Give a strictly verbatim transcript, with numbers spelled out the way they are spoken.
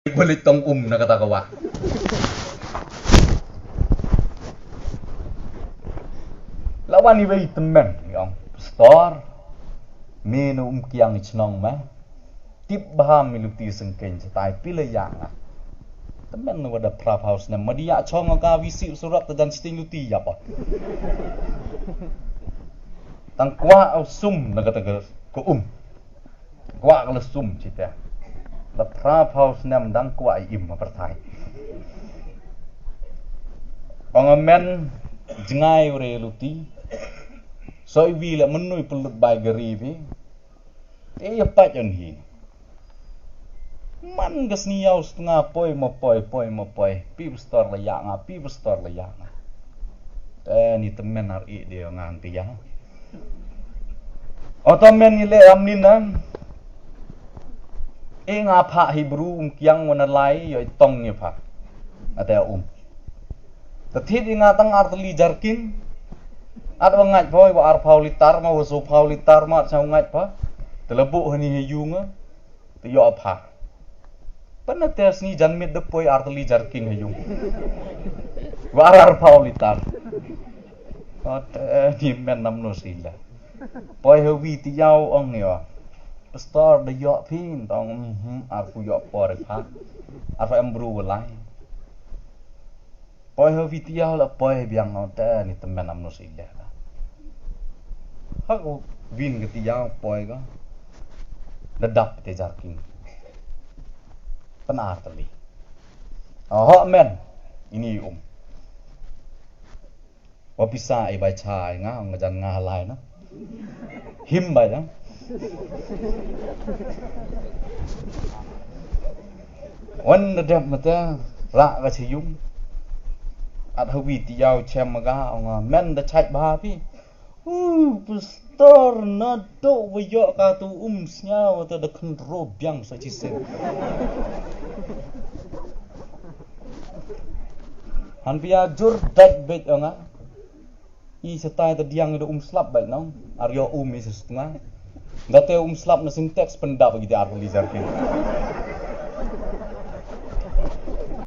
Ba leit tong um na kata ka wah. La wan iwei i tymmen, i ong, "Pastor, me na Umkiang i chnong me. Tip bha me luti sengkeiñ shatai, phi la ïa nga." Tymmen na wa da phra phaw snem, "Ma dei ïa chong ka wi sih surok ta jan shiteng luti ïa pa." Tang kwah u sum na kata ka, ka um. Kwah ka la sum shiteng. La phra phaw snem dang kwah i im ma pyrthai. Ong a men jngai u re luti. Soi wi la menui pelut bai gari wi. Te ïa pait on hi. Man ka sniaw stnga poi ma poi, poi ma poi. Pi pastor la ïa nga, pi pastor la ïa nga. Te ni tymmen ar i de ngan ti ïa. O tymmen ni le am ni nang. E nga pha Hebrew Umkiang wan lai ïa i tong ni pha. Ate um. Te thit i nga tang ar tylli jarkin. At wa ngait poi wa ar phaw litar ma wa so phaw litar ma at sa ngait pha. Te la buh hani ha ïung. Te ïoh pha. Pynna te sngi jan miet da poi ar tylli jarkin ha ïung. Wa ar ar phaw litar. Ot ni men nam no sila. Poi ha wi ti ïaw ong ni wa. Pastor da ïoh phin tong mhm ar ku ïoh por pha. Ar pha em bru wa lai. Poi ha wi ti ïaw la poi biang no te ni tymmen am no sila. Ha ku win ka ti ïaw poi ka. Da dap te jarkin. Pynna ar tylli. Ho men ini um. Wa pisa i bai cha i nga nga jan nga lai na. Him bai jang. Wan da dep mata ra ka chi yung. At ha wi ti ïaw chem ma ga ong a men da chait bha phi. U pastor na do wa ïoh ka tu um sñiaw ta da khynro biang sa chi sen. Han pia jur dait beit ong a. I sa tai ta diang i da um slap beit nong. Ar ïoh um i sa stunga. Da te um slap na Sintex pyndap agi te ar tylli jarkin.